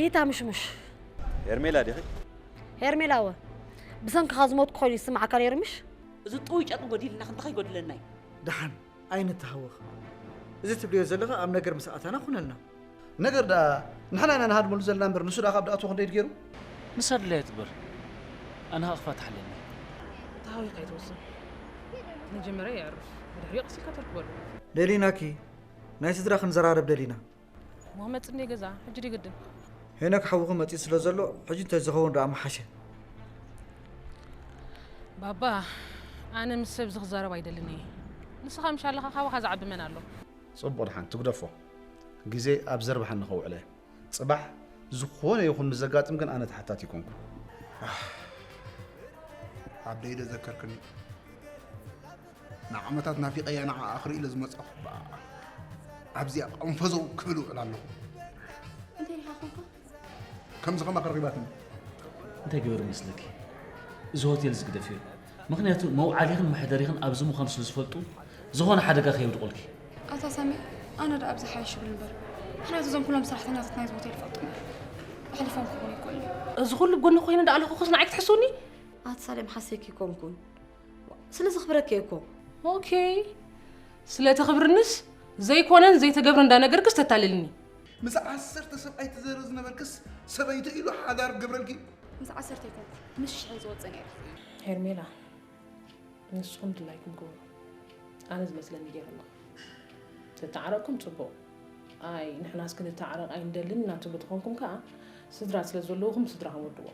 እታ ምሽሙሽ። ሄርሜላ ዲኺ? ሄርሜላ ወ ብሰንክኻ ዝሞትኩ ኮይኑ ይስምዓካ ነይሩ ምሽ? እዚ ጥውይ ጨርቂ ጎዲልና ክንድኸ ይጎድለና እዩ። ደሓን ኣይንተሃወኽ። እዚ ትብልዮ ዘለኻ ኣብ ነገር ምስ ኣታና ኩነልና። ነገር ደኣ ንሕና ኢና ንሃድመሉ ዘለና እምበር ንሱ ደኣ ካብ ደኣትዎ ክንደይ ገይሩ? ንሳ ድላያ ትግበር። ኣነ ኸኣ ክፋታሕ ኣለኒ። ተሃዊኻ ኣይትወስን። መጀመርያ የዕርፍ፣ ብድሕሪኡ ቀስ ኢልካ ተርክበሉ። ደሊናኪ ናይ ስድራ ክንዘራረብ ደሊና። ሞ መጽኒ ገዛ ሕጂ ድግድን። ሄኖክ ሓውኺ መጺኡ ስለ ዘሎ ሕጂ እንተዝኸውን ደኣ ምሓሸ። ባባ ኣነ ምስ ሰብ ዝኽዛረብ ኣይደልን እየ። ንስኻ ምሽ ኣለኻ ካባኻ ዝዓቢ መን ኣሎ? ጽቡቕ ደሓን ትግደፎ። ግዜ ኣብ ዘርብሓኒ ከውዕለ። ጽባሕ ዝኾነ ይኹን ምስ ዘጋጥም ግን ኣነ ተሓታቲ ኣይኮንኩን። ዓብደይ ዶ ዘከርክኒ ንዓመታት ናፊቐያ ንዓኣ ክርኢ ኢለ ዝመጻኹ ኣብዚኣ ቆንፈዘው ክብል ውዕል ኣለኹ። እንታይ ኢኻ ኮንካ? ከምዚ ከማ ከርኺባትኒ። እንታይ ገበሩ መስለኪ? እዚ ሆቴል ዝግደፍ እዩ። ምኽንያቱ መውዓሊኽን መሕደሪኽን ኣብዚ ምዃኑ ስለ ዝፈልጡ ዝኾነ ሓደጋ ከየውድቑልኪ። ኣታ ሳሚ ኣነ ደኣ ኣብዚ ሓይሽ ይብል እምበር ምኽንያቱ እዞም ኩሎም ሰራሕተኛታት ናይዚ ሆቴል ይፈልጡ እምበር ኣሕሊፎም ክህቡኒ ይክእሉ እዮም። እዚ ኩሉ ጎኒ ኮይነ ደኣ ኣለኹ ክስ ንዓይ ክትሕስውኒ? ኣቲ ሳሌም ሓስየኪ ኣይኮንኩን ስለ ዘኽብረኪ እየ እኮ። ኦኬ ስለ ተኽብርንስ ዘይኮነን ዘይተገብረ እንዳነገርክስ ተታልልኒ። ምስ ዓሰርተ ሰብኣይ ትዘረ ዝነበርክስ ሰበይቲ ኢሉ ሓዳር ገብረልኪ። ምስ ዓሰርተ ኣይኮንኩ ምስ ሽሕን ዝወፀ ነይረ። ሄርሜላ ንስኹም ድላይኩም ግበሩ። ኣነ ዝመስለኒ ገይረ ኣለኹ። ተተዓረቕኩም ጽቡቕ። ኣይ ንሕናስ ክንተዓረቕ ኣይንደልን ኢና ትብሉ ተኾንኩም ከኣ ስድራ ስለ ዘለውኹም ስድራኹም ወድዎ።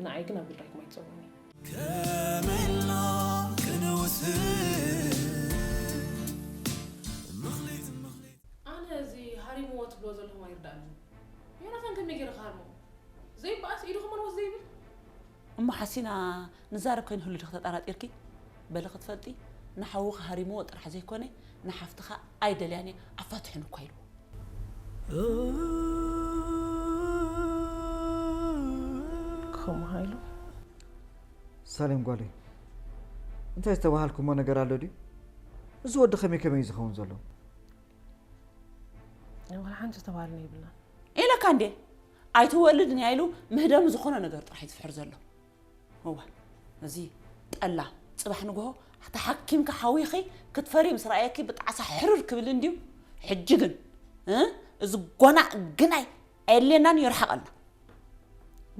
ንዓይ ግን ኣብ ጉዳይኩም ኣይትጸውዑኒ። ከመይ ኢልና ክንውስን? ምኽሊት ምኽሊት። ኣነ እዚ ሃሪምዎ ትብሎ ዘለኹም ኣይርዳእንን። ዮናታን ከመይ ገይረ ክሃርሞ? ዘይበኣስ ኢዱ ክመልወስ ዘይብል? እሞ ሓሲና ንዛረብ ከይንህሉ ዲኺ ተጠራጢርኪ? በሊ ክትፈልጢ ንሓውኺ ሃሪምዎ ጥራሕ ዘይኮነ ንሓፍትኻ ኣይደልያን እየ ኣፋትሑኒ እኳ ኢልዎ። ከምኡ ሃይሉ ሳሌም ጓለይ እንታይ ዝተባሃልኩሞ ነገር ኣሎ ድዩ? እዚ ወዲ ከመይ ከመይ እዩ ዝኸውን ዘሎ? ዋላ ሓንቲ ዝተባሃልና የብልናን። ኢለካ እንዴ ኣይትወልድን እያ ኢሉ ምህደም ዝኾነ ነገር ጥራሕ እዩ ዝፍሕር ዘሎ። እዋ እዚ ጠላ ጽባሕ ንግሆ ተሓኪምካ ሓዊኺ ክትፈሪ ምስ ረኣየኪ ብጣዕሳ ሕርር ክብል እንድዩ። ሕጂ ግን እ እዚ ጎናእ ግናይ ኣየድልየናን እዩ ርሓቐልና።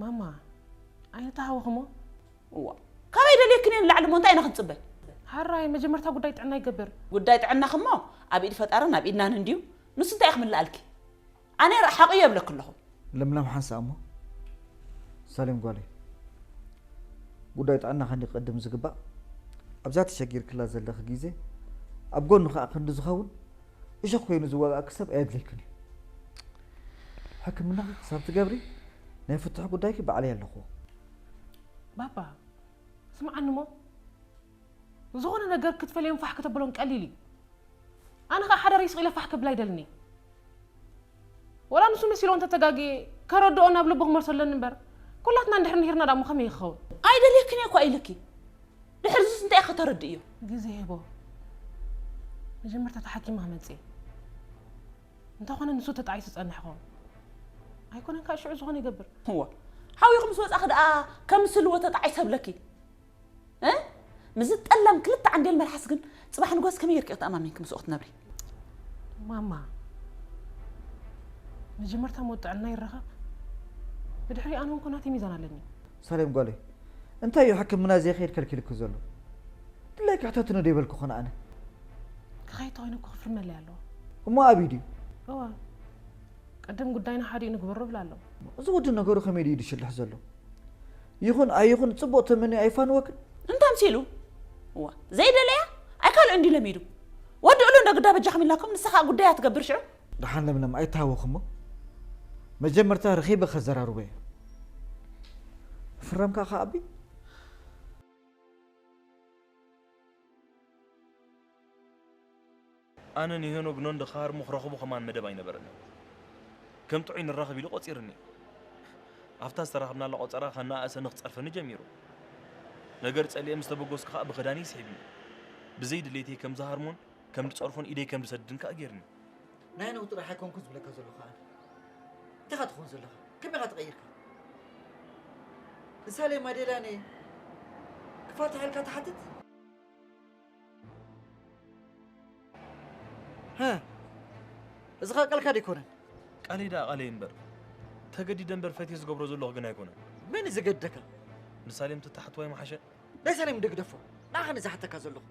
ማማ ኣይንተሃወኽሞ። እዋ ካበይ ደልየክን እየ ንላዕሊ እሞ እንታይ ኢና ክንጽበ? ሓራይ መጀመርታ ጉዳይ ጥዕና ይገብር። ጉዳይ ጥዕናኽሞ ኣብ ኢድ ፈጣርን ኣብ ኢድናን እንድዩ። ንሱ እንታይ እዩ ክምልኣልኪ? ኣነ ርሓቑ እየ እብለኪ ኣለኹ። ለምለም ሓንሳእ እሞ ሳሌም ጓለይ ጉዳይ ጥዕና ክንዲ ክቕድም ዝግባእ ኣብዛ ተሸጊርክላ ዘለኺ ግዜ ኣብ ጎኑ ከዓ ክንዲ ዝኸውን እሾኽ ኮይኑ ዝዋጋእኪ ሰብ ኣየድልየክን እዩ። ሕክምናኺ ክሳብ ትገብሪ ናይ ፍትሒ ጉዳይኪ ባዕለይ ኣለኹዎ። ባባ ስምዓኒ እሞ ዝኾነ ነገር ክትፈልዮም ፋሕ ከተብሎን ቀሊል እዩ። ኣነ ኸዓ ሓዳረይ ስቕ ኢለ ፋሕ ከብል ኣይደልን እየ። ወላ ንሱ መሲልዎ እንተተጋግየ ከረድኦ ናብ ልቡ ክመልሶ ኣለኒ እምበር ኩላትና እንድሕር ንሂርና ደኣ እሞ ከመይ ክኸውን? ኣይደልየክን እየ እኳ ኢለኪ። ድሕሪ እዙስ እንታይ ኢኺ ከተረድእዮ? ግዜ ህቦ። መጀመርታ ተሓኪማ መፅእ። እንተኾነ ንሱ ተጣዒሱ ዝፀንሕ ኸውን። ኣይኮነን ከዓ ሽዑ ዝኾነ ይገብር። እዋ ሓዊኹ ምስ ወፃኺ ደኣ ከም ስልዎ ተጣዒሰ ብለኪ። እ? ምስዚ ጠላም ክልተ ዓንዴል መልሓስ ግን ጽባሕ ንጎስ ከመይ ጌርኪ ተኣማሚንኪ ምስኡ ክትነብሪ? ማማ መጀመርታ ሞት ጥዕና ይረኸብ። ብድሕሪ ኣነ እውን ኮናተይ ሚዛን ኣለኒ። ሳሌም ጓለይ እንታይ እዩ ሕክምና ዘይከይድ ከልኪልኪ ዘሎ? ድላይኪ ሕተትኒ ዶ ይበልኩ ኾነ ኣነ? ክኸይድ ተኾይነ እኮ ክፍርመለይ ኣለዎ። እሞ ኣብዩ ድዩ? እዋ ቀደም ጉዳይና ሓዲኡ ንግበሮ ብላ ኣሎ። እዚ ወዲ ነገሩ ከመይ ድዩ ዝሽልሕ ዘሎ? ይኹን ኣይኹን ጽቡቕ ተመንዩ ኣይፋንወክን? እንታይ ምሲሉ? እዋ ዘይደለያ ኣይካልኦ እንዲ ለሚዱ። ወዲ እሉ እንዶ ግዳ በጃኹም ኢልናኩም ንስኻ ጉዳያ ትገብር ሽዑ። ደሓን ለምለም ኣይተሃወኽሞ። መጀመርታ ረኺበ ከዘራርቦ እየ። ፍራምካ ከኣቢ ኣነ ንሄኖግ ኖንዶ ክሃርሞ ክረኽቦ ከማን መደብ ኣይነበረንን። ከም ጥዑይ ንራኸብ ኢሉ ቆጺርኒ። ኣብታ ዝተራኸብናላ ቆጸራ ከነኣእሰኒ ክጸርፈኒ ጀሚሩ። ነገር ጸሊኤ ምስ ተበገስኩ ከኣ ብኽዳነይ ይስሒብኒ። ብዘይ ድሌተይ ከም ዝሃርሞን ከም ዝጸርፎን ኢደይ ከም ዝሰድድን ከኣ ጌርኒ። ናይ ነውቲ ጥራሕ ኣይኮንኩን ዝብለካ ዘለኹ ኣነ። እንታይ ኢኻ ትኸውን ዘለኻ? ከመይ ኢኻ ተቐይርካ? ንሳሌም ኣዴላኒ ክፋትሓልካ ትሓትት? ሀ፣ እዚ ኸኣ ቃልካ ዶ ኣይኮነን? ቃለይ ደኣ ቃለይ እምበር፣ ተገዲደ እምበር ፈትየ ዝገብሮ ዘለኹ ግን ኣይኮነን። መን እዩ ዘገደካ? ንሳሌም ተታሕትዋ ይመሓሸ። ናይ ሳሌም ዶ ግደፎ፣ ንዓኻ ነዚ ሓተካ ዘለኹ።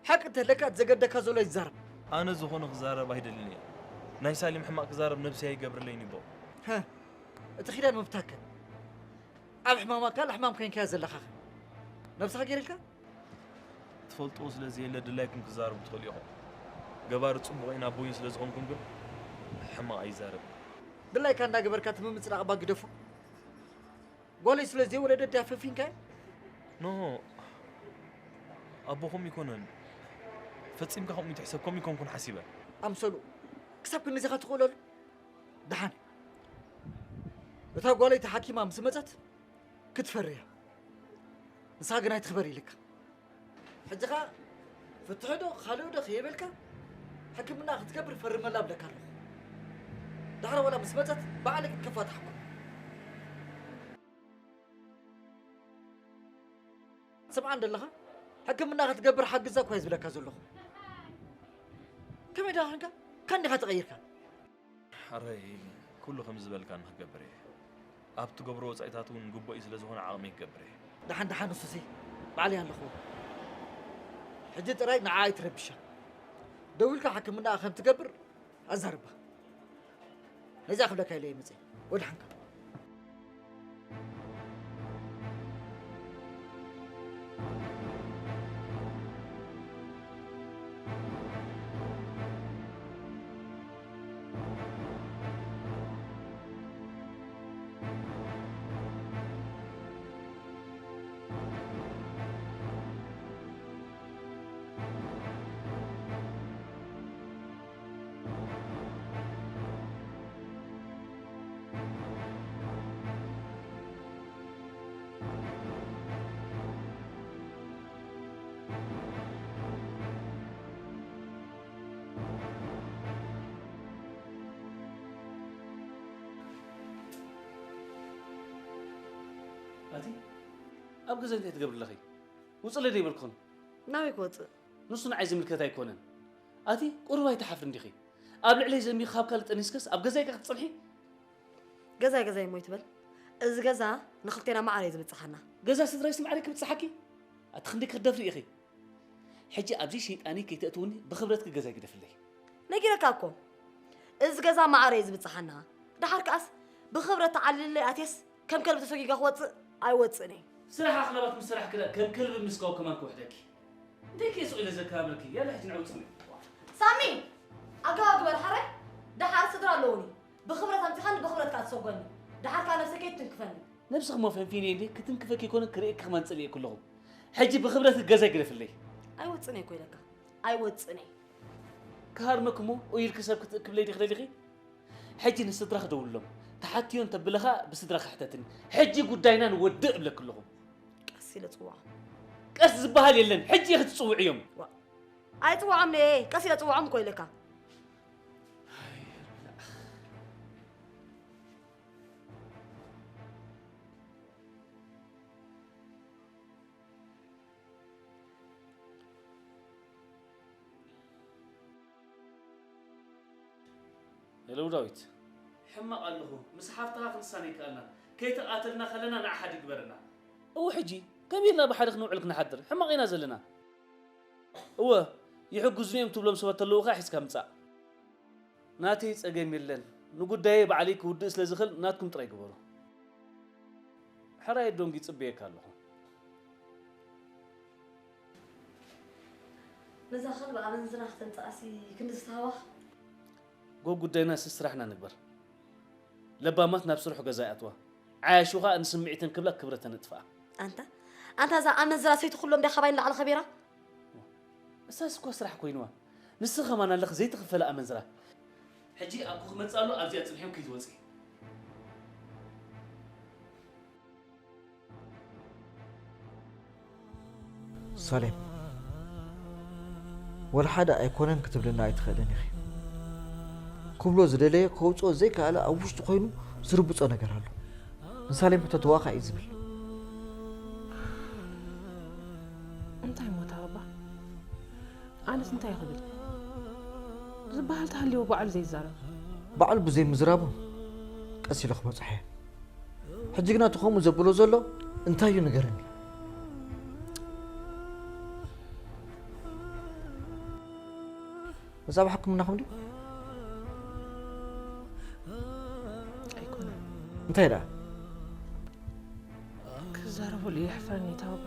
ሓቂ እንተለካ እቲ ዘገደካ ዘሎ ይዛረብ። ኣነ ዝኾነ ክዛረብ ኣይደልን እየ። ናይ ሳሌም ሕማቕ ክዛረብ ነብሰይ ኣይገብርለይን ይቦ። ሀ፣ እቲ ኪዳን ምብታከን ኣብ ሕማማ ካልእ ሕማም ኮይንካዮ ዘለኻኸ ነብስኻ ገይርልካ? ትፈልጥዎ ስለ ዘየለ ድላይኩም ክዛረቡ ትኽእሉ ኢኹም። ገባሪ ጽቡቕ ኢና ኣቦይን ስለ ዝኾንኩም ግን ሕማቕ ኣይዛረብን። ድላይካ እንዳገበርካ እቲ ምምጽዳቕ እባ ግደፎ። ጓለይ ስለ ዘይወለደት ድያ ፈፊንካያ? ኖ፣ ኣቦኹም ይኮነን። ፈጺምካ ከምኡ ይትሕሰብ፣ ከምኡ ይኮንኩን ሓሲበ። ኣምሰሉ ክሳብ ክንድዚኻ ትኽእለሉ? ደሓን፣ እታ ጓለይ ተሓኪማ ምስ መጸት ክትፈርያ፣ ንስኻ ግን ኣይትኽበር ኢልካ። ሕጂ ኸኣ ፍትሒ ዶ ካልእ ዶ ከየበልካ ሕክምና ክትገብር ፈርመላ እብለካ ኣለኹ። ዳሕረ ዋላ ምስ መጸት ባዕለይ ክፋታሕኩም። ስምዓ እንደለኻ ሕክምና ክትገብር ሓግዛ እኳ እየ ዝብለካ ዘለኹ። ከመይ ደኣ ኾንካ? ካን ዲኻ ተቐይርካ? ሓረይ፣ ኩሉ ከም ዝበልካ ንክገብር እየ። ኣብ ትገብሮ ወጻኢታት እውን ግቡእ ስለ ዝኾነ ዓቕመይ ክገብር እየ። ደሓን ደሓን ንሱሲ ባዕለይ ኣለኹ። ሕጂ ጥራይ ንዓ ኣይትረብሻ። ደዊልካ ሕክምና ከም ትገብር ኣዛርባ። ነዚኣ ክብለካ ኢለ እየ መጽየ። ወድሓንካ። ኣቲ ኣብ ገዛ እንታይ ትገብሪ ኣለኺ? ውፅለይ ዶ ይበልኩኽን? ናበይ ክወፅእ? ንሱ ንዓይ ዝምልከት ኣይኮነን። ኣቲ ቁሩብ ኣይትሓፍርን ዲኺ? ኣብ ልዕለይ ዘሚኺ ካብ ካልእ ጠኒስከስ ኣብ ገዛይ ኢኻ ክትፀንሒ? ገዛይ ገዛይ እሞ ይትበል። እዚ ገዛ ንኽልቴና ማዕረ እዩ ዝብፅሓና። ገዛ ስድራይስ ማዕረ ክብፅሓኪ? ኣቲ ክንደይ ክትደፍሪ ኢኺ? ሕጂ ኣብዚ ሸይጣኒ ከይተእትውኒ ብኽብረትኪ ገዛይ ግደፍለይ። ነጊረካ እኮ። እዚ ገዛ ማዕረ እዩ ዝብፅሓና። ደሓር ከኣስ ብኽብረት ተዓሊለይ ኣትየስ ከም ከልቢ ተሰጊጋ ክወፅእ ኣይወፅእን እየ። ስራሕ ኣኽላባት ምስ ሰራሕኪ ደኣ ከም ከልቢ ምስጋው ከማን ክውሕደኪ። እንታይ ከ ስቕ ኢለ ዘከባብረኪ? ያላ ሕጂ ንዕኡ ጽምኢ። ሳሚ! ኣገባብ ግበር ሓራይ። ደሓር ስድራ ኣለዉኒ። ብኽብረት ኣምጺኻኒ ብኽብረት ከኣ ትሰጎኒ። ደሓር ከኣ ነብሰይ ከይትትንክፈኒ። ነብስኺ እሞ ፈንፊነ እንዴ ክትንክፈኪ ይኮነ ክርእየኪ ከማን ጸሊኤኪ ኣለኹ። ሕጂ ብኽብረት ገዛይ ግደፍለይ። ኣይወጽእን እየ እኮ ኢለካ። ኣይወጽእን እየ። ክሃርመኪ እሞ ኡይ ኢልኪ ሰብ ክትእክብለይ ዲኺ ደሊኺ? ሕጂ ንስድራኺ ደውልሎም። ተሓትዮ እንተብለኻ ብስድራኺ ሕተትኒ። ሕጂ ጉዳይና ንወድእ እብለኪ ኣለኹ። ቀስ ኢለ ጽውዖም። ቀስ ዝበሃል የለን። ሕጂ ኢኺ ትጽውዕዮም። ዋ፣ ኣይጽውዖምን እየ። ቀስ ኢለ ጽውዖም እኮ ኢለካ። ሄሎ ዳዊት። ሕማቕ ኣለኹ። ምስ ሓፍትኻ ክንሳነ ይከኣልና። ከይተቓተልና ከለና ንዓ ሓደ ግበረና። እወ፣ ሕጂ ከመይ ኢልና ብሓደ ክንውዕል ክንሓድር? ሕማቕ ኢና ዘለና። እወ፣ ይሕግዙኒ እዮም ትብሎም ሰባት ተለዉ ኸኣ ሒዝካ ምጻእ። ናተይ ጸገም የለን። ንጉዳየይ ባዕለይ ክውድእ ስለ ዝኽእል ናትኩም ጥራይ ግበሩ። ሕራይ ኣዶንጊ ይጽበየካ ኣለኹ። ነዛ ከልቢ ኣመንዝራ ክተምጽኣሲ ክንዲ ዝተሃዋኽ? ጎብ ጉዳይና ሲ ስራሕና ንግበር። ለባማት ናብ ስርሑ ገዛ ይኣትዋ። ዓያሹ ኸኣ ንስምዒተን ክብላ ክብረተን እጥፍኣ። ኣንታ፣ ኣንታ እዛ ኣመንዝራ ሰይቲ ኩሎም ድያ ካባይ ንላዕሊ ከቢራ? እሳስ እኳ ስራሕ ኮይንዋ። ንስኺ ከማን ኣለኺ ዘይትኽፈሊ ኣመንዝራ። ሕጂ ኣኩ ክመጽእ ኣሎ፣ ኣብዚኣ ጽንሕዮም ከይትወጺ። ሳሌም፣ ወላ ሓደ ኣይኮነን ክትብልና ኣይትኽእልን ኢኺ። ክብሎ ዝደለየ ከውጽኦ ዘይከኣለ ኣብ ውሽጡ ኮይኑ ዝርብጾ ነገር ኣሎ። ንሳሌም ሕተትዋ ከኣ እዩ ዝብል። እንታይ ሞታ ባባ? ኣነስ እንታይ ክብል? ዝበሃል ተሃልዎ ባዕሉ ዘይዛረብ። ባዕሉ ብዘይምዝራቡ ቀስ ኢለ ክበጽሖ እየ። ሕጂ ግና እቲ ከምኡ ዘብሎ ዘሎ እንታይ እዩ ንገርኒ። መዛብ ሕክምናኹም ድዩ? ኣይኮነን። እንታይ ደኣ? ክዛረበሉ የሕፍረኒ ታባ።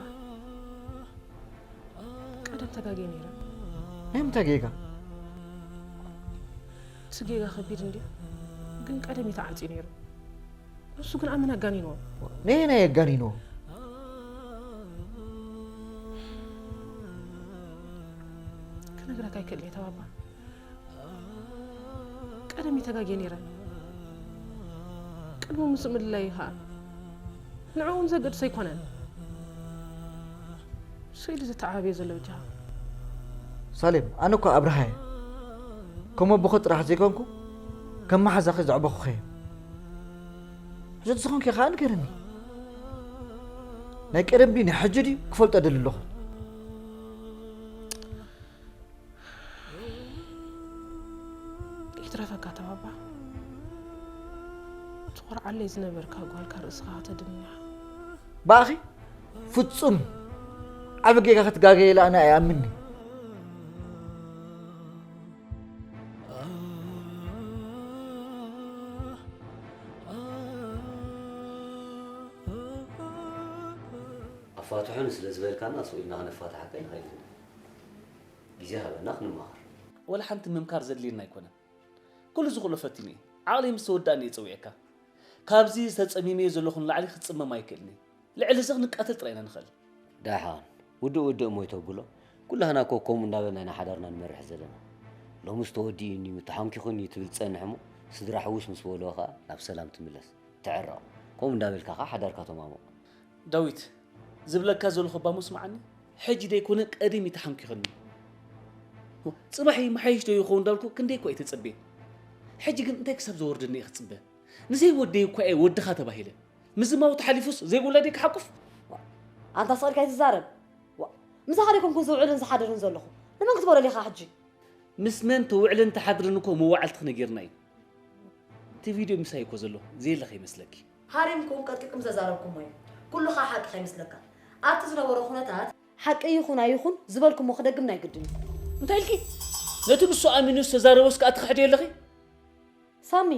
ቀደም ተጋግየ ነይረ። ናይ ምንታይ ጌጋ? እቲ ጌጋ ከቢድ እንድዩ፣ ግን ቀደም እዩ ተዓፅዩ ነይሩ። ንሱ ግን ኣመና ኣጋኒንዎ። ነየናይ ኣጋኒንዎ? ክነግረካ ኣይክእልን እየ ተባባ። ቀደም እዩ ተጋግየ ነይረ። ቅድሚ ምስኡ ምልላይ እዩ ከዓ ንዕኡ እውን ዘገድሶ ኣይኮነን። ስኢሉ ዝተዓባበየ ዘሎ በጃኻ። ሳሌም፣ ኣነ እኮ ኣብርሃ እየ። ከም ኣቦኺ ጥራሕ ዘይኮንኩ ከም መሓዛኺ ዘዕበኹኺ እየ። ሕጂ ዝኾንኪ ከዓ ንገርኒ። ናይ ቀደም ድዩ ናይ ሕጂ ድዩ ክፈልጦ ደሊ ኣለኹ። ይትረፈካ ተባባ። ትኾርዓለይ ዝነበርካ ጓልካ ርእስኻ ከተድንያ። ብኣኺ ፍጹም ዓቢ ጌጋ ክትጋገየ ኢለ ኣነ ኣይኣምንኒ። ኣፋትሑኒ ስለ ዝበልካና ስቕ ኢልና ክነፋትሓካ ኣይንኽእልን ኢና። ግዜ ሃበና ክንመሃር። ወላ ሓንቲ ምምካር ዘድልየኒ ኣይኮነን። ኩሉ ዝኽእሎ ፈቲነ እየ። ዓቕለይ ምስ ተወድኣኒ እየ ጸዊዐካ። ካብዚ ዝተጸሚመዮ ዘለኹ ንላዕሊ ክጽመም ኣይክእልን እየ። ልዕሊ እዚ ክንቃተል ጥራይ ኢና ንኽእል። ደሓን ውድእ ውድእ እሞ ኣይተብሎ። ኩላህና እኮ ከምኡ እንዳበልና ኢና ሓዳርና ንመርሕ ዘለና። ሎምስ ተወዲኡኒ እዩ ተሓንኪኹኒ እዩ ትብል ትጸንሕ እሞ ስድራ ሕውስ ምስ በልዎ ከኣ ናብ ሰላም ትምለስ። ትዕረቕ። ከምኡ እንዳበልካ ከኣ ሓዳርካ ተማሙቕ። ዳዊት፣ ዝብለካ ዘለኹ እባ እሞ ስምዓኒ። ሕጂ ደይኮነ ቀደም እዩ ተሓንኪኹኒ። ጽባሕ ይመሓየሽ ዶ ይኸውን እንዳበልኩ ክንደይ እኮ እየ ተጸብየ። ሕጂ ግን እንታይ ክሳብ ዘወርደኒ እየ ክጽበ? ንዘይወደይ እኳ እየ ወድኻ ተባሂለ። ምዝማው ተሓሊፉስ ዘይውላደይ ክሓቁፍ? ኣንታ ስቕ ኢልካ ኣይትዛረብ። ዋ፣ ምሳኻ ደይኮንኩን ዝውዕልን ዝሓድርን ዘለኹ። ንመን ክትበሎ ዲኻ ሕጂ? ምስ መን ተውዕልን ትሓድርን እኮ መዋዕልትኺ ነጊርና እዩ። እቲ ቪድዮ ምሳይ እኮ ዘሎ ዘየለ ከይመስለኪ። ሃሪምኩም ቀጥቂጥኩም ዝተዛረብኩሞ እዩ። ኩሉ ኸኣ ሓቂ ከይመስለካ። ኣብቲ ዝነበሮ ኩነታት ሓቂ ይኹን ኣይኹን ዝበልኩሞ ክደግም ናይ ግድን እዩ። እንታይ ኢልኪ? ነቲ ንሱ ኣሚኑ ዝተዛረቦስ ከኣ ትኽሕድዮ ኣለኺ? ሳሚ፣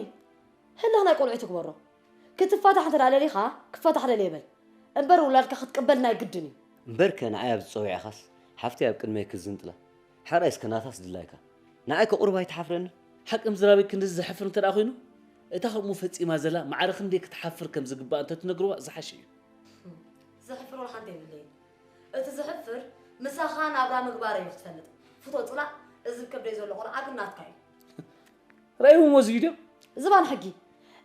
ህልኽ ናይ ቆልዑ ትግበሮ። ክትፋታሕ እንተ ደኣ ደሊኻ ክፋታሕ ደልየ በል። እምበር ውላድካ ክትቅበል ናይ ግድን እዩ። እምበርከ ንዓይ ኣብ ዝጸዊዕኻስ ሓፍተይ ኣብ ቅድመይ ክትዝንጥላ። ሓራይ እስከ ናታስ ድላይካ። ንዓይ ከቑርባ ኣይትሓፍረኒ። ሓቂ ምዝራበይ ክንድዚ ዘሕፍር እንተ ደኣ ኮይኑ፣ እታ ከምኡ ፈጺማ ዘላ ማዕረ ክንደይ ክትሓፍር ከም ዝግባእ እንተ ትነግርዋ ዝሓሸ እዩ። ዘሕፍር ወላ ሓንቲ የብለይን። እቲ ዘሕፍር ምሳኻ ናብራ ምግባረይ እዩ ክትፈልጥ። ፍቶ ጽላእ፣ እዚ ከብደይ ዘሎ ቆልዓ ግን ናትካ እዩ። ርኣይኹምዎ እዚ ቪድዮ? ዝባን ሕጊ፣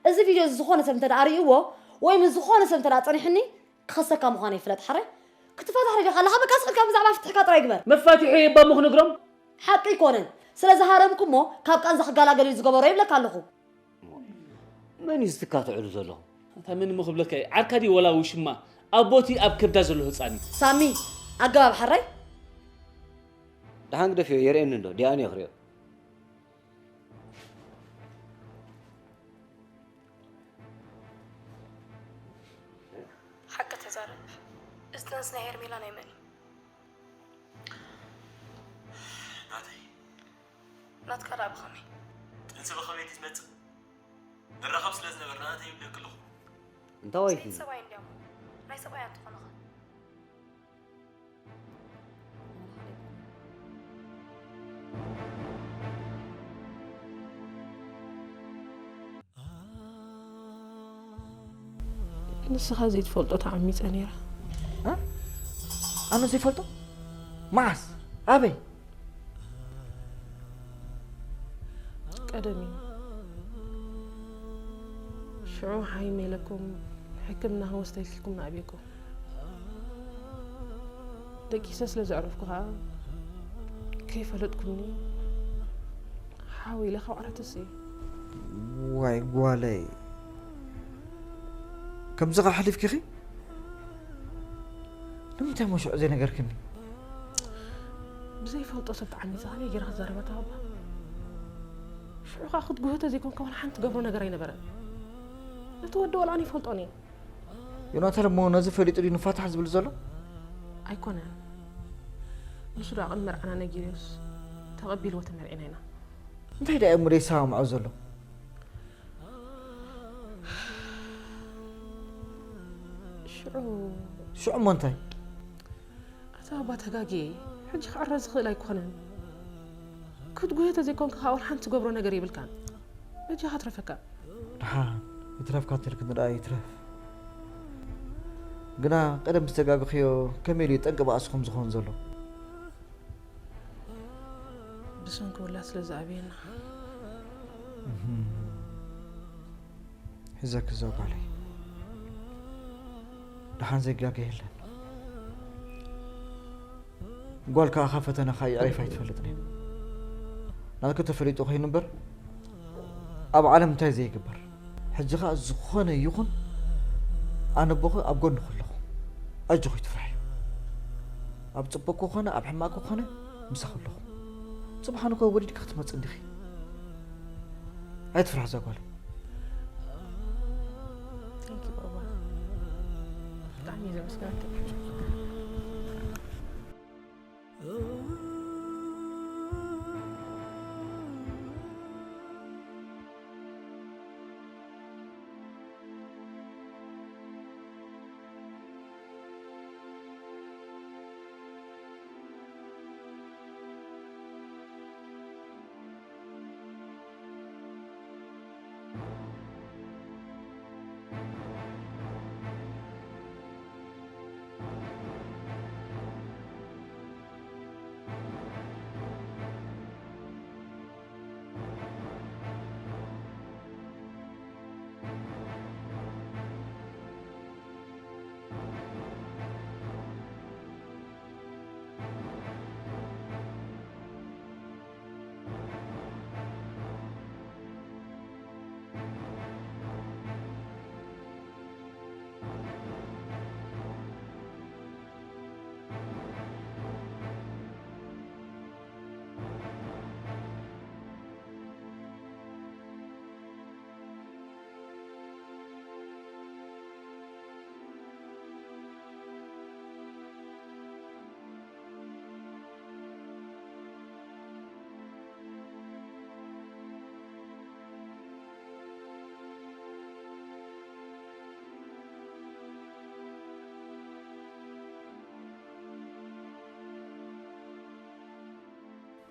እዚ ቪድዮ እዚ ዝኾነ ሰብ እንተ ደኣ ርእይዎ ወይ ምስ ዝኾነ ሰብ እንተ ደኣ ጸኒሕኒ ክኸሰካ ምዃነይ ፍለጥ ሓራይ። ክትፋታሕ ደሊኻ ኣለኻ በቃ ስቕ ኢልካ ብዛዕባ ፍትሕካ ጥራይ ግበር። መፋትሒየይ እባ እሞ ክነግሮም? ሓቂ ኣይኮነን። ስለ ዝሃረምኩ እሞ ካብ ቃንዛ ክገላገል እዩ ዝገበሮ ይብለካ ኣለኹ። መን እዩ ዝትካትዕሉ ዘለኹም? ኣታ መን እሞ ክብለካ እዩ? ዓርካ ድዩ ወላ ውሽማ? ኣቦቲ ኣብ ከብዳ ዘሎ ህጻን እዩ። ሳሚ፣ ኣገባብ ሓራይ? ደሓን ግደፍዮ የርእየኒ እንዶ ዲኣን እየ ክርእዮ። ሓቂ ተዛረብ። እዚ ጥንሲ ናይ ሄርሜላ ናይ መን እዩ? ናተይ። ናትካ ደኣ ብኸመይ? ጥንሲ ብኸመይ ድዩ ዝመጽእ? ንራኸብ ስለ ዝነበርና ናተይ ይብለኪ ኣለኹ። እንታዋይ ሰበይቲ እዩ? ሰብኣይ እንድያሞ ናይ ሰብኣይ ኣንተኾንኻ። ንስኻ ዘይትፈልጦ ተዓሚፀ ነይረ። ኣነ ዘይፈልጦ? መዓስ? ኣበይ? ቀደም እዩ። ሽዑ ሓይመ ኢለኩም ሕክምና ክንወስደልኩም ንኣብየኩም። ደቂሰ ስለ ዘዕረፍኩ ኸዓ ከይፈለጥኩምኒ ሓው ኢለ ካብ ዓራት ተስእየ። ዋይ ጓለይ፣ ከምዚ ኸዓ ሓሊፍኪ ኢኺ? ንምንታይ እሞ ሽዑ ዘይነገርክኒ? ብዘይፈልጦ ሰብ ተዓሚጸ ከመይ ገይረ ክዛረበካ ባባ? ሽዑ ኸዓ ክትጉህዮ ተዘይኮንካ ዋላ ሓንቲ ትገብሮ ነገር ኣይነበረን። ነቲ ወዲ ዋላ ኣነ ይፈልጦን እየ። ዮናታን እሞ ነዚ ፈሊጡ ድዩ ንፋታሕ ዝብል ዘሎ? ኣይኮነን። ንሱ ደኣ ቅድሚ መርዓና ነጊሩስ ተቐቢልዎ ተመርዒና ኢና። እንታይ ደኣ እሞ ዘይሰማምዖ ዘሎ? ሽዑ ሽዑ እሞ እንታይ? ኣታ ኣባ ተጋግየ፣ ሕጂ ክዕረ ዝኽእል ኣይኮነን። ክትጉህዮ ተዘይኮንካ ከዓ ዋላ ሓንቲ ትገብሮ ነገር የብልካን። በጃኻ ትረፈካ። ደሓን፣ ይትረፍካ ተልክኒ ደኣ ይትረፍ። ግና ቀደም ዝተጋግኽዮ ከመይ ኢሉ ጠንቂ ባእስኹም ዝኸውን ዘሎ? ብሰንኪ ውላድ ስለ ዝኣብየና። እህም። ሒዘኪ እዛ ጓለይ። ደሓን ዘይጋገ የለን። ጓል ከኣ ካብ ፈተነኻ የዕሪፋ ኣይትፈልጥን እያ። ናትኪ ተፈሊጡ ኮይኑ እምበር፣ ኣብ ዓለም እንታይ ዘይግበር። ሕጂ ኸኣ ዝኾነ ይኹን ኣነ ኣቦኺ ኣብ ጎንኺ ኣለኹ። ኣጆኺ ኣይትፍርሒ። ኣብ ጽቡቕ ኮነ ኣብ ሕማቕ ኮነ ምሳኺ ኣለኹ። ጽባሕ ንግሆ ወሊድኪ ክትመጽእ እንዲኺ። ኣይትፍርሒ እዛ ጓል። Thank you ባባ። ብጣዕሚ እየ ዘመስግነካ።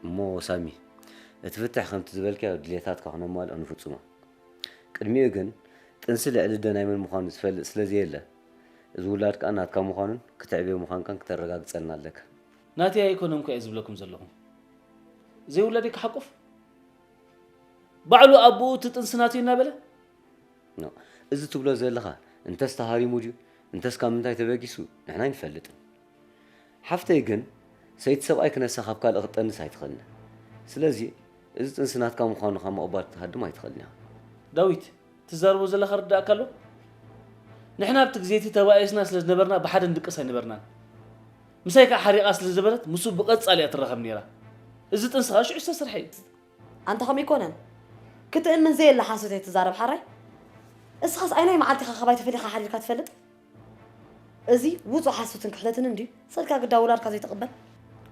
እሞ ሳሚ፣ እቲ ፍትሕ ከምቲ ዝበልካዮ ድሌታትካ ክነማልኦ ንፍጽሞ። ቅድሚኡ ግን ጥንሲ ልዕሊ ኣደ ናይ መን ምዃኑ ዝፈልጥ ስለ ዘየለ፣ እዚ ውላድ ከኣ ናትካ ምዃኑን ክተዕብዮ ምዃንካን ክተረጋግጸልና ኣለካ። ናተይ ኣይኮነን እኮ እየ ዝብለኩም ዘለኹ። ዘይውላደይ ክሓቁፍ? ባዕሉ ኣቦኡ እቲ ጥንሲ ናተይ እናበለ? ኖ፣ እዚ ትብሎ ዘለኻ እንተስ ተሃሪሙ ድዩ እንተስ ካብ ምንታይ ተበጊሱ ንሕና ኣይንፈልጥን። ሓፍተይ ግን ሰይቲ ሰብኣይ ክነሳ ካብ ካልእ ክትጠንስ ኣይትኽእልን። ስለዚ እዚ ጥንሲ ናትካ ምዃኑ ካብ ምቕባል ክትሃድም ኣይትኽእልን ኢኻ። ዳዊት፣ ትዛረቦ ዘለኻ ርዳእካ ኣሎ? ንሕና ኣብቲ ግዜ እቲ ተባኢስና ስለ ዝነበርና ብሓደ ንድቅስ ኣይነበርናን። ምሳይ ከኣ ሓሪቓ ስለ ዝነበረት ምስኡ ብቐጻሊ እያ ትራኸብ ነይራ። እዚ ጥንሲ ከኣ ሽዑ ዝተሰርሐ እዩ። ኣንታ ከምኡ ኣይኮነን። ክትእምን ዘየለ ሓሶት እየ ትዛረብ ሓራይ። እስኻስ ኣይናይ መዓልቲ ኢኻ ካባይ ተፈሊኻ ሓዲርካ ትፈልጥ? እዚ ውጹእ ሓሶትን ክሕደትን እንድዩ። ሰድካ ግዳ ውላድካ ዘይትቕበል።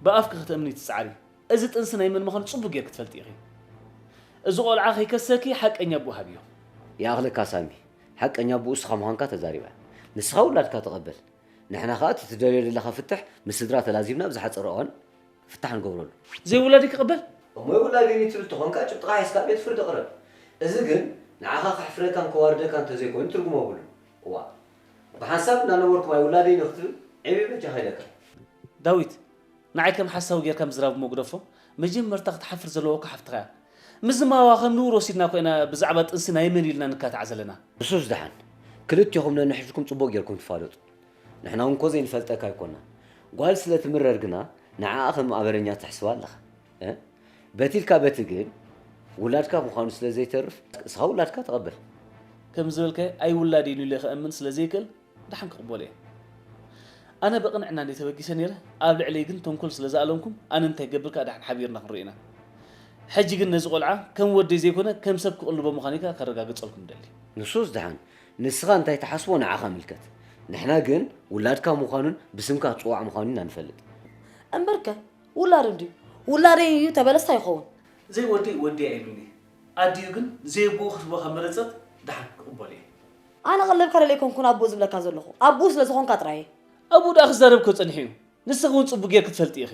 ብኣፍኪ ክትእምኒ ትጽዓሪ። እዚ ጥንሲ ናይ መን ምዃኑ ጽቡቕ ጌርኪ ትፈልጢ ኢኺ። እዚ ቆልዓ ከይከሰኪ ሓቀኛ ኣቦኡ ሃብዮ። ይኣኽለካ ሳሚ፣ ሓቀኛ ኣቦኡ እስኻ ምዃንካ ተዛሪባ። ንስኻ ውላድካ ተቐበል። ንሕና ኸኣ እቲ ትደልዮ ዘለኻ ፍትሕ ምስ ስድራ ተላዚብና ኣብ ዝሓጸረ እዋን ፍታሕ ንገብረሉ። ዘይውላደይ ክቕበል? እሞ ኣይውላደይን ትብል ተኾንካ ጭብጥኻ ሒዝካ ቤት ፍርዲ ቅረብ። እዚ ግን ንዓኻ ከሕፍረካን ከዋርደካን እንተዘይኮይኑ ትርጉም የብሉን። እዋእ፣ ብሓንሳብ እናነበርኩም ኣይውላደይን ክትብል ዕብይ በጃኻ ኢለካ። ዳዊት፣ ንዓይ ከም ሓሳዊ ጌርካ ምዝራብ እሞ ግደፎ። መጀመርታ ክትሓፍር ዘለዋ እኮ ሓፍትኻ እያ። ምዝማዋ ከም ንቡር ወሲድና እኮ ኢና ብዛዕባ ጥንሲ ናይ መን ኢልና ንካታዕ ዘለና። ንሱስ ደሓን፣ ክልቴኹም ነንሕድኩም ጽቡቕ ጌርኩም ትፋለጡ። ንሕና እውን እኮ ዘይንፈልጠካ ኣይኮናን። ጓል ስለ ትምረር ግና ንዓኣ ከም ማእበረኛ ትሕስባ ኣለኻ። እ? በቲ ኢልካ በቲ ግን ውላድካ ምዃኑ ስለ ዘይተርፍ፣ እስኻ ውላድካ ተቐበል። ከም ዝበልካዮ ኣይውላድን ኢለ ክኣምን ስለ ዘይክእል ደሓን ክቕበሎ እየ። ኣነ ብቕንዕና እንድየ ተበጊሰ ነይረ፣ ኣብ ልዕለይ ግን ተንኮል ስለ ዝኣለምኩም ኣነ እንታይ ክገብር ከኣ ደሓን ሓቢርና ክንርኢ ኢና። ሕጂ ግን ነዚ ቆልዓ ከም ወደይ ዘይኮነ ከም ሰብ ክቕልቦ ምዃነይ ከኣ ከረጋግጸልኩም እደሊ። ንሱስ ደሓን፣ ንስኻ እንታይ ትሓስቦ ንዓኻ ምልከት። ንሕና ግን ውላድካ ምዃኑን ብስምካ ጽዋዕ ምዃኑን ኢና ንፈልጥ። እምበርከ ውላድ እንድዩ። ውላደይ እዩ ተበለስ እንታይ ይኸውን? ዘይወደይ ወደይ ኣይብልኒ። ኣዲኡ ግን ዘየቦኡ ክትቦ ካብ መረጸት ደሓን ክቕበሎ እየ። ኣነ ቀለብካ ደለይ ኮንኩን ኣቦኡ ዝብለካ ዘለኹ። ኣቦኡ ስለ ዝኾንካ ጥራይ እየ። ኣቦኡ ደኣ ክዛረብ እኮ ጸኒሑ እዩ። ንስኺ እውን ጽቡቕ ጌርኪ ትፈልጢ ኢኺ።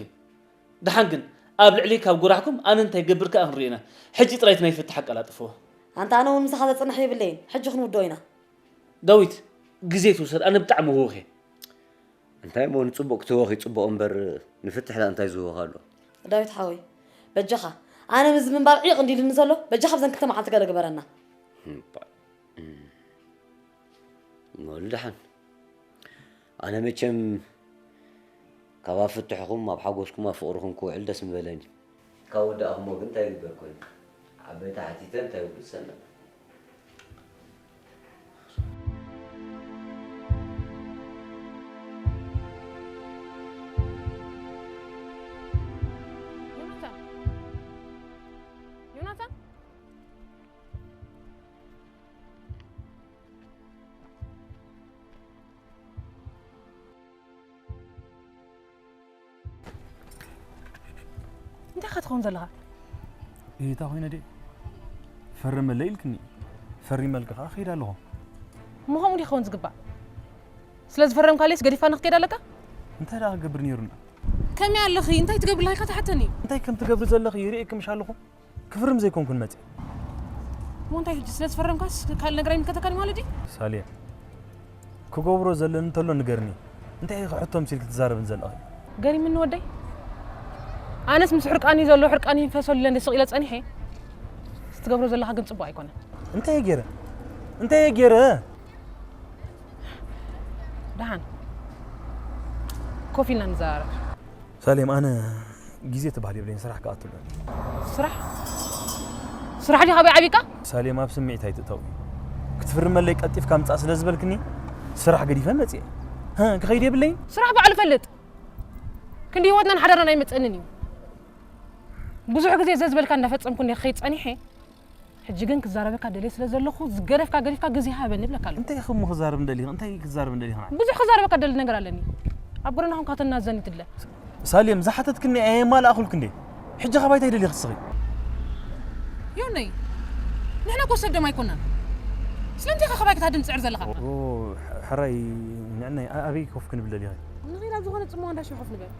ደሓን ግን ኣብ ልዕሊ ካብ ጎራሕኩም ኣነ እንታይ ገብር ከኣ ክንርኢ ኢና። ሕጂ ጥራይ እቲ ናይ ፍትሕ ኣቀላጥፍዎ። ኣንታ ኣነ እውን ምሳኻ ዘጽንሕ የብለይን። ሕጂ ክንውድኦ ኢና። ዳዊት፣ ግዜ ትውሰድ፣ ኣነ ብጣዕሚ ህውኽ እየ። እንታይ እሞ ንጽቡቕ ክትህወኽ ይጽቡቕ እምበር ንፍትሕ ደኣ እንታይ ዝህወኽ ኣሎ? ዳዊት ሓወይ፣ በጃኻ፣ ኣነ ምስዚ ምንባብ ዒቕ እንዲልኒ ዘሎ፣ በጃኻ ብዘን ክልተ መዓልቲ ገለ ግበረና። እምባ-፣ እም። ንበሉ ደሓን። ኣነ መቸም ካብ ኣብ ፍትሕኹም፣ ኣብ ሓጎስኩም፣ ኣብ ፍቕርኹም ክውዕል ደስ ምበለኒ። ካብ ወዳእኹሞ ግን እንታይ ይግበር ኮይኑ? ዓበይቲ ሓቲተ እንታይ ይብሉ ዝሰምዕ? ዮናታን! ዮናታን! እንታይ ኢኻ ትኸውን ዘለኻ? እታ ኮይነ ድየ? ፈርመለይ ኢልክኒ። ፈሪመልካ ኸዓ ኸይደ ኣለኹ። እሞ ከምኡ ድዩ ክኸውን ዝግባእ? ስለ ዝፈረምካለይስ ገዲፋ ንክትከይድ ኣለካ? እንታይ ደኣ ክገብር ነይሩና? ከመይ ኣለኺ? እንታይ ትገብሪ ኣለኺ ኢልካ ትሓተኒ? እንታይ ከም ትገብሪ ዘለኺ ይርእየኪ ምሽ ኣለኹ? ክፍርም ዘይኮንኩን መጽእ። እሞ እንታይ ሕጂ ስለ ዝፈረምካስ ካልእ ነገር ኣይምልከተካን ማለት ድዩ? ሳልየ፣ ክገብሮ ዘለኒ እንተሎ ንገርኒ። እንታይ ኢኺ ሕቶ ምሲልኪ ትዛረብን ዘለኺ? ገሪምኒ ወደይ። ኣነስ ምስ ሕርቃኒ ዘሎ ሕርቃኒ ይንፈሰሉ ኢለ እንደ ስቕ ኢለ ጸኒሐ። እሱ ትገብሮ ዘለኻ ግን ጽቡቕ ኣይኮነን። እንታይ እየ ገይረ? እንታይ እየ ገይረ? ደሓን። ኮፍ ኢልና ንዘራረብ። ሳሌም፣ ኣነ ግዜ ትበሃል የብለይን፣ ስራሕ ክኣቱ ኣለኒ። ስራሕ? ስራሕ ድዩ ካበይ ዓቢካ? ሳሌም፣ ኣብ ስምዒት ኣይትእተዊ። ክትፍርመለይ ቀልጢፍካ ምጻእ ስለ ዝበልክኒ፣ ስራሕ ገዲፈ መጽየ። ሀ፣ ክኸይድ የብለይን? ስራሕ ባዕሉ ፈልጥ። ክንዲ ህይወትናን ሓዳርናን ኣይመጽእንን እዩ። ብዙሕ ግዜ ዘዝበልካ እንዳፈጸምኩ እንደ ክኸይድ ጸኒሐ፣ ሕጂ ግን ክዛረበካ ደልየ ስለ ዘለኹ፣ ዝገደፍካ ገዲፍካ ግዜ ሃበኒ እብለካ ኣለኹ። እንታይ ኢኺ እሞ ክዛረብ እንደሊኺ? እንታይ ክዛረብ እንደሊኺ ንዓይ? ብዙሕ ክዛረበካ ደሊ ነገር ኣለኒ። ኣብ ጎደና ኮንካ ተናዘኒ ትለ። ሳሌም፣ ዝሓተትክኒ ኣየማልኣኹልክ እንዴ? ሕጂ ካባይ እንታይ ደሊኺ ንስኺ? ዮነይ፣ ንሕና እኮ ሰብ ደም ኣይኮናን። ስለምንታይ ኢኻ ካባይ ክትሃድም ትጽዕር ዘለኻ? ኦ፣ ሕራይ፣ ንዕናይ፣ ኣ-፣ ኣበይ ኮፍ ክንብል ደሊኺ? ንኺድ ኣብ ዝኾነ ጽምዋ እንዳ ሻሂ ኮፍ ንበል።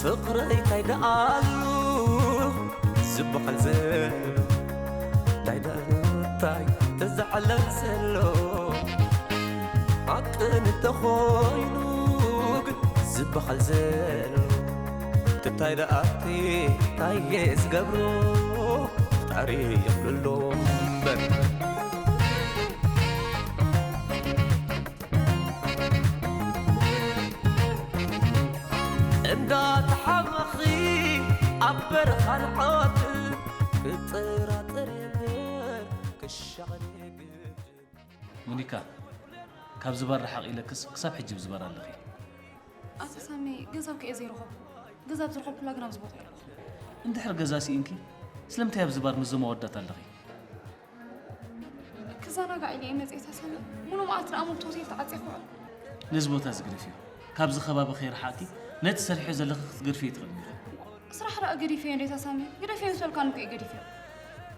ፍቕረይ እንታይ ደኣሉ ዝበሃል ዘሎ? እንታይ ደኣሉ እንታይ ተዛዕለል ዘሎ? ሓቂ እንተኾይኑ ግን ዝበሃል ዘሎ እንታይ ደኣቲ እንታይ እየ ዝገብሮ? ፈጣሪ የኽልሎ እምበር። እንዳተሓመኺ ኣብ በረኻን ዓወት ክጠራጠር የምር ክሻቐል የግድ። ሞኒካ፣ ካብ ዝባር ርሓቕ ኢለክስ ክሳብ ሕጂ ኣብ ዝባር ኣለኺ። ኣታ ሳሚ፣ ገዛ እኮ እየ ዘይረኸብኩ። ገዛ ኣብ ዝረኸብኩላ ግን ኣብዚ ቦታ ኣለኹ። እንድሕር ገዛ ስኢንኪ ስለምንታይ ኣብ ዝባር ምስ ዞም ኣወዳት ኣለኺ? ክዘናጋዕ ኢለ እየ መጽኤ ታሳሚ። ሙሉ መዓልቲ ደኣ ሙሉእ ሆቴል ተዓጽየ ክውዕል። ነዚ ቦታ እዚ ግደፍዮ። ካብዚ ከባቢ ከይረሓቕኪ ነቲ ሰሪሖ ዘለኺ ክትገድፍዮ ኣይትኽእልን ኢኺ። ስራሕ ደኣ ገዲፈዮ እንዴ ታሳሚ? ግደፍዮ ምስ በልካኒ እኮ እየ ገዲፈዮ።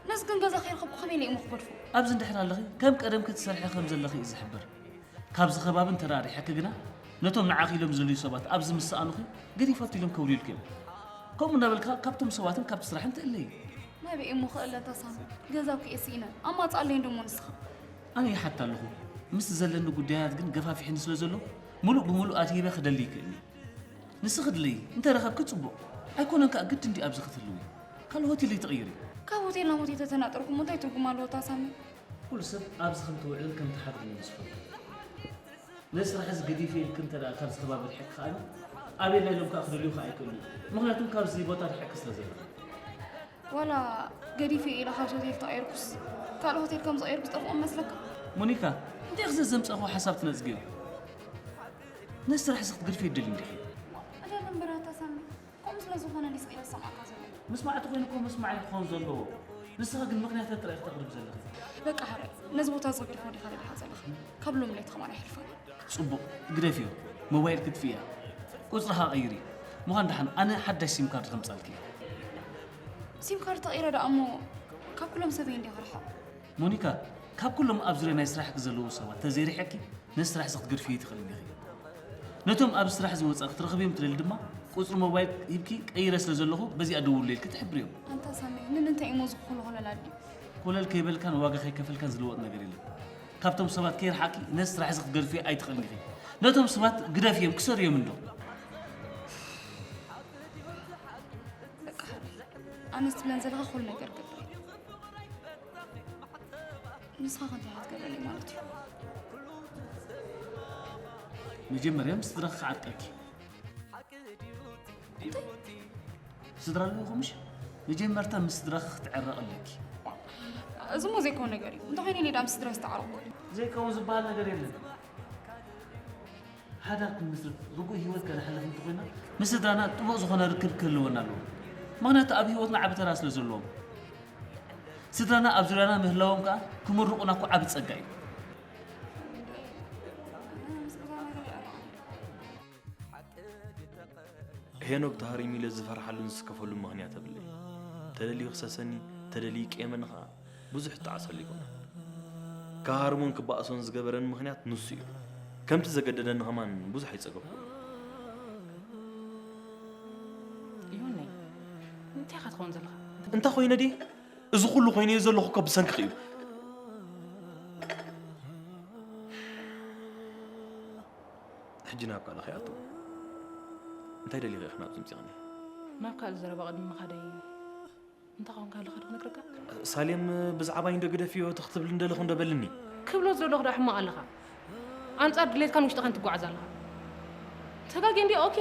ነዚ ግን ገዛ ከይረኸብኩ ከመይ ኢለ እየ እሞ ክገድፎ? ኣብዚ እንድሕር ኣለኺ ከም ቀደምኪ ትሰርሒ ከም ዘለኺ እዩ ዝሕብር። ካብዚ ከባቢ እንተ ደኣ ርሒቕኪ ግና ነቶም ንዓኺ ኢሎም ዝደልዩ ሰባት ኣብዚ ምስ ሰኣኑኺ ገዲፈቶ ኢሎም ከውርዩልኪ እዮም። ከምኡ እናበልካ ካብቶም ሰባትን ካብቲ ስራሕን ትእለዪ። ናበይ እሞ ክእለ ኣታ ሳሚ? ገዛ እኮ እየ ስኢነ። ኣማጽእ ኣለይ እንዶ እሞ ንስኻ። ኣነ ይሓታ ኣለኹ። ምስ ዘለኒ ጉዳያት ግን ገፋፊሕኒ ስለ ዘሎ፣ ምሉእ ብምሉእ ኣትሂበ ክደሊ ይክእልኒ። ንስኺ ድለዪ፣ እንተ ረኸብኪ ጽቡቕ። ኣይኮነን ከኣ ግድን ድዩ ኣብዚ ክትህልዊ? ካልእ ሆቴል ኣይትቕይሪ? ካብ ሆቴል ናብ ሆቴል ተተናጠርኩ እሞ እንታይ ትርጉም ኣለዎ ኣታ ሳሚ? ኩሉ ሰብ ኣብዚ ከም ትውዕልን ከም ትሓድርን እዩ ዝፈልጦ። ነዚ ስራሕ እዚ ገዲፈ ኢልኪ እንተ ደኣ ካብዚ ከባቢ ርሒቕኪ ከኣ፣ ኣበየናይ ኢሎም ከኣ ክደልዩኺ ኣይክእሉን። ምኽንያቱ ካብዚ ቦታ ርሒቕኪ ስለ ዘለኺ። ዋላ ገዲፈ ኢለ ካብዚ ሆቴል ተቐየርኩስ፣ ካልእ ሆቴል ከም ዝቐየርኩ ዝጠፍኦም መስለካ? ሞኒካ፣ እንታይ ክዘ ዘምጻእኹ ሓሳብ ትነጽግዮ? ነዚ ስራሕ እዚ ክትገድፍዮ ትደልዪ እንዲኺ? እደሊ እምበር ኣታ ሳሚ፣ ከምኡ ስለ ዝኾነ ድዩ ስቕ ኢለ ዝሰምዓካ ዘለኹ? ምስማዕ ተኾይኑ እኮ ምስማዕ እዩ ክኾን ዘለዎ። ንስኺ ግን ምኽንያታት ጥራይ ኢኺ ተቕርቢ ዘለኺ። በቃ ሕራይ፣ ነዚ ቦታ እዚ ክገድፎ ዲኻ ደሊኻ ዘለኻ? ካብ ሎሚ ለይቲ ከማን ኣይሕልፎን። ጽቡቕ፣ ግደፍዮ። ሞባይል ክትፍእያ። ቁጽርኻ ቀይሪ። ምዃን ደሓን ኣነ ሓዳሽ ሲም ካርድ ከምጻልኪ። ሲም ካርድ ተቐይረ ደኣ እሞ ካብ ኩሎም ሰበይ እንድየ ክርሕቕ። ሞኒካ፣ ካብ ኩሎም ኣብ ዙርያ ናይ ስራሕኪ ዘለዉ ሰባት ተዘይርሒቕኪ፣ ነዚ ስራሕ እዚ ክትገድፍዮ ኣይትኽእልን ኢኺ። ነቶም ኣብዚ ስራሕ እዚ ወጻኢ ክትረኽብዮም ትደሊ ድማ፣ ቁጽሪ ሞባይል ሂብኪ ቀይረ ስለ ዘለኹ፣ በዚኣ ደውሉለይ ኢልኪ ትሕብርዮም። ኣንታ ሳሚ፣ ንምንታይ እሞ እዚ ኮለኮለል ኣድልዩ? ኮለል ከይበልካን ዋጋ ከይከፈልካን ዝልወጥ ነገር የለን። ካብቶም ሰባት ከይረሓቕኪ፣ ነዚ ስራሕ እዚ ክትገድፍዮ ኣይትኽእልን ኢኺ። ነቶም ሰባት ግደፍዮም፣ ክሰርዮም እንዶ። በቃ፣ ኣነስ ትብለን ዘለኻ ኩሉ ነገር ገብር። ንስኻ ከ እንታይ ክትገብረለይ ማለት እዩ? መጀመርያ ምስ ስድራኺ ክዓርቀኪ። እንታይ? ስድራ ኣለኹ ምሽ? መጀመርታ ምስ ስድራኺ ክትዕረቂ ኣለኪ። እዚ እሞ ዘይከውን ነገር እዩ። እንተኾይነ እኔ ደኣ ምስ ስድራይ ዝተዓረቕኩ። ዘይከውን ዝበሃል ነገር የለን። ሓዳር ክንምስርት፣ ርጉእ ህይወት ከነሕልፍ እንተኾይና፣ ምስ ስድራና ጥቡቕ ዝኾነ ርክብ ክህልወና ኣለዎ። ምኽንያቱ ኣብ ህይወትና ዓቢ ተራ ስለ ዘለዎም። ስድራና ኣብ ዙርያና ምህላዎም ከኣ ክምርቑና እኮ ዓቢ ጸጋ እዩ። ሄኖክ ተሃሪሙ ኢለ ዝፈርሓሉን ዝስከፈሉን ምኽንያት የብለይን። ተደልዩ ክሰሰኒ፣ ተደልዩ ይቅየመኒ ኸኣ ብዙሕ እጣዕሰሉ ኣይኮነን። ክሃርሞን ክበኣሶን ዝገበረኒ ምኽንያት ንሱ እዩ። ከምቲ ዘገደደኒ ኸማን ብዙሕ ኣይጸገብኩን። ይሁነይ፣ እንታይ ኢኻ ትኸውን ዘለኻ? እንታይ ኮይነ ድየ? እዚ ኩሉ ኮይነዮ ዘለኹ እኮ ብሰንክኺ እዩ። ሕጂ ናብ ካልእ ከይኣቱ። እንታይ ደሊኺ ኢኺ ናብዚ ምጺእኽኒ? ናብ ካልእ ዘረባ ቅድሚ ምኻደይ፣ እንታይ ኮንካ ኣለኻ ዶ ክነግረካ? ሳሌም ብዛዕባይ እንዶ ግደፍዮ፣ እቲ ክትብሊ እንደለኹ እንዶ በልኒ። ክብሎ ዝደለኹ ዶ ሕማቕ ኣለኻ? ኣንጻር ድሌትካን ውሽጥኻን ትጓዓዝ ኣለኻ። ተጋግየ እንድየ፣ ኦኬ።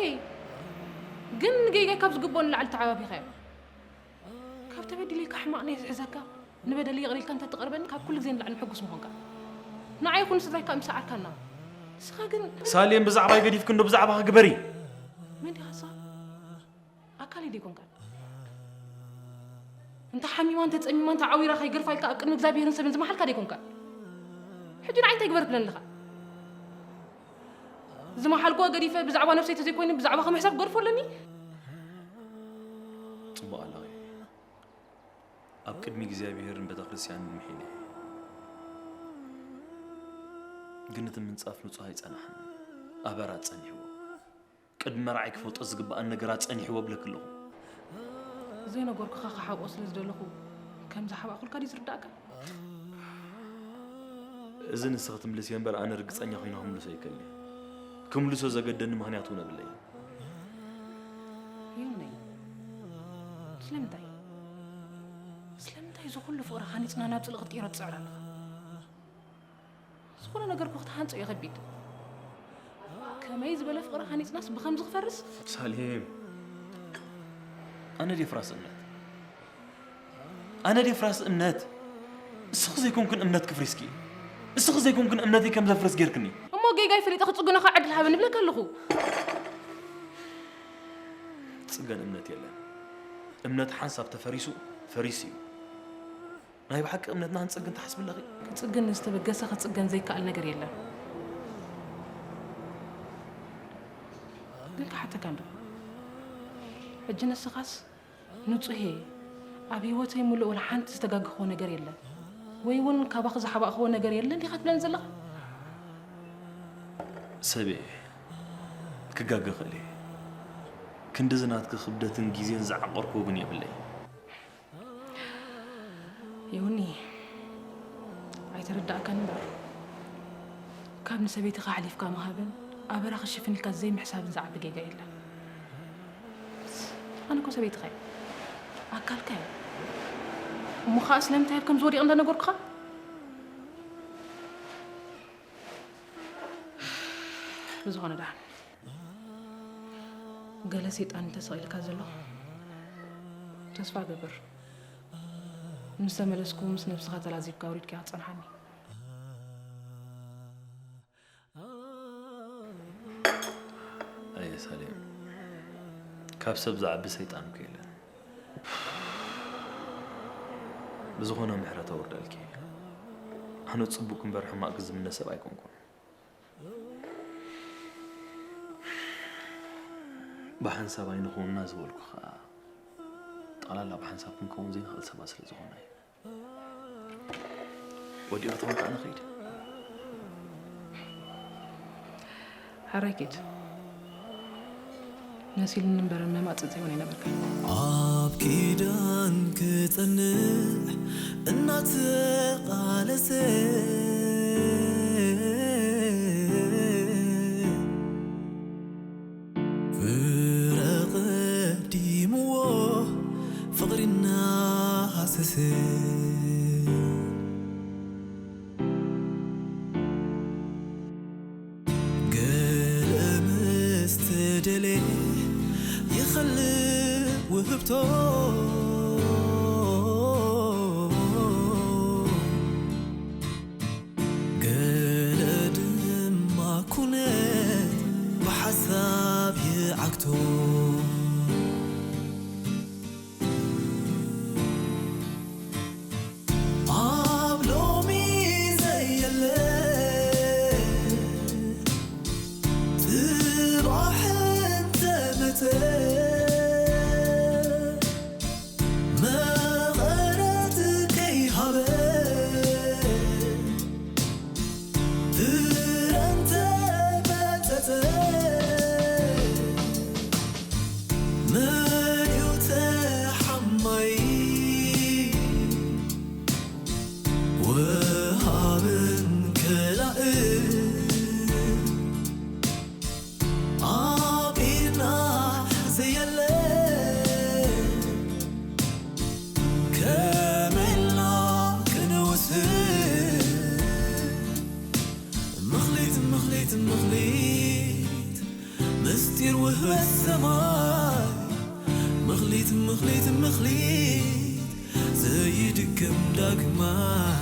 ግን ንጌጋይ ካብ ዝግብኦ ንላዕሊ ተዓባቢኻዮ። ካብ ተበዲለይካ ሕማቕ ናይ ዝሕዘካ፣ ንበደለይ ይቕረ ኢልካ እንተትቐርበኒ ካብ ኩሉ ግዜ ንላዕሊ ምሕጉስ ምኾንካ። ንዓይ ይኹን ንስድራይ ከኣ ምሰዓርካና። ንስኻ ግን ሳሌም ብዛዕባይ ገዲፍኪ እንዶ ብዛዕባኺ ግበሪ። መን ዲኻ ንስኻ? ኣካለይ ደይኮንካን? እንተ ሓሚማ፣ እንተ ጸሚማ፣ እንተ ዓዊራ ከይገድፋ ኢልካ ኣብ ቅድሚ እግዚኣብሄርን ሰብን ዝመሓልካ ደይኮንካን? ሕጂ ንዓይ እንታይ ግበር ትብለኒ ኣለኻ? ዝመሓልክዎ ገዲፈ ብዛዕባ ነብሰይ ተዘይኮይኑ ብዛዕባኻ ምሕሳብ ክገድፎ ኣለኒ? ጽቡቕ ኣለኺ። ኣብ ቅድሚ እግዚኣብሄርን ቤተ ክርስቲያንን ምሒነ። ግን እቲ ምንጻፍ ንጹህ ኣይጸንሓን። ኣበራ ጸኒሕዎ። ቅድሚ መርዓይ ክፈልጦ ዝግብኣን ነገራት ጸኒሕዎ እብለኪ ኣለኹ። ዘይነገርኩኻ ክሓብኦ ስለ ዝደለኹ ከም ዝሓባእኩልካ ድዩ ዝርዳእካ? እዚ ንስኺ ትምልስዮ እምበር ኣነ ርግጸኛ ኮይነ ክምልሶ ኣይክእልን እየ። ክምልሶ ዘገደኒ ምኽንያት እውን የብለይን። ይሁነይ፣ ስለምንታይ? ስለምንታይ እዚ ኩሉ ፍቕሪ ሃኒጽና ናብ ጽልኢ ክትቅይሮ ትጽዕር ኣለኻ? ዝኾነ ነገር እኮ ክትሃንጾ እዩ ከቢድ። ከመይ ዝበለ ፍቕሪ ሃኒጽናስ ብኸምዚ ክፈርስ? ሳሌም፣ ኣነ ድየ ፍራስ እምነት? ኣነ ድየ ፍራስ እምነት? እስኺ ዘይኮንክን እምነት ክፍሪስኪ። እስኺ ዘይኮንክን እምነተይ ከም ዘፍርስ ጌርክኒ። እሞ ጌጋይ ፈሊጠ ክጽግኖኻ ዕድል ሃበኒ እብለካ ኣለኹ። ጽገን እምነት የለን። እምነት ሓንሳብ ተፈሪሱ፣ ፈሪሱ እዩ። ናይ ብሓቂ እምነትና ክንጽግን ትሓስቢ ኣለኺ? ክጽግን ንዝተበገሰ ክጽገን ዘይከኣል ነገር የለን። ግን ክሓተካ እንዶ፣ ሕጂ ንስኻስ ንጹህ እየ፣ ኣብ ህይወተይ ምሉእ ወላ ሓንቲ ዝተጋገኽዎ ነገር የለን፣ ወይ እውን ካባኺ ዝሓባእኽዎ ነገር የለን ዲኻ ትብለኒ ዘለኻ? ሰብየ፣ ክጋገ እኽእል እየ። ክንድዚ ናትኪ ክብደትን ግዜን ዝዓቐርክዎ ግን የብለይ። ይሁኒ፣ ኣይተረዳእካን እምበር፣ ካብ ንሰበይትኻ ኣሕሊፍካ ምሃብን ኣበራ ክሽፍን ኢልካ ዘይምሕሳብን ዝዓቢ ጌጋ የለን። ኣነ እኮ ሰበይትኻ እየ፣ ኣካልካ እየ። እሞ ኸኣ ስለምንታይ ኣብ ከምዚ ወዲቕ እንዳነገርኩኻ? ብዝኾነ ደሓን፣ ገለ ሰይጣን እንተሰቒልካ ዘሎ ተስፋ እገብር። ምስ ተመለስኩ ምስ ነብስኻ ተላዚብካ ኣውሪድካያ ክትጸንሓኒ። ኣየ ሳሌም፣ ካብ ሰብ ዝዓቢ ሰይጣን እኮ የለን። ብዝኾነ ምሕረት ኣውርደልኪ። ኣነ ጽቡቕ እምበር ሕማቕ ክዝምነ ሰብ ኣይኮንኩን። ብሓንሳብ ኣይንኸውንና ዝበልኩ ኸኣ ጠቕላላ ብሓንሳብ ክንከውን ዘይንኽእል ሰባት ስለ ዝኾንና እዩ። ወዲእኺ ትኾን ከኣ ንኸይድ። ሓራይ ኪድ። መሲሉኒ እምበር መማጽእ ዘይኮነ ኣይነበርካን። ኣብ ኪዳን ክጸንዕ እናተቓለሰ ፍረ ቀዲምዎ ፍቕሪ እናሃሰሰ ገለ ምስ ተደልየ ይኸልእ ውህብቶ ገለ ድማ ኩነት ብሓሳብ ይዓግቶ ኣብ ሎሚ ዘየለ ጽባሕ እንተመጸ መቐረት ከይሃበ ፍረ እንተመጸጸ መን እዩ ተሓማይ ወሃብን ከላእን ኣብ ኢድና ዘየለ ከመይ ኢልና ክንውስን ምኽሊት ምኽሊት ምኽሊት ምስጢር ውህበት ሰማይ ምኽሊት ምኽሊት ምኽሊት ዘይድገም ዳግማይ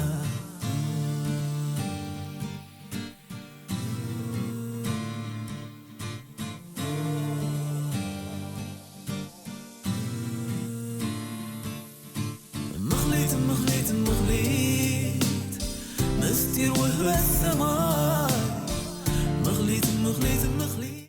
ምኽሊት ምኽሊት ምኽሊት ምስጢር ውህበት ሰማይ ምኽሊት ምኽሊት ምኽሊት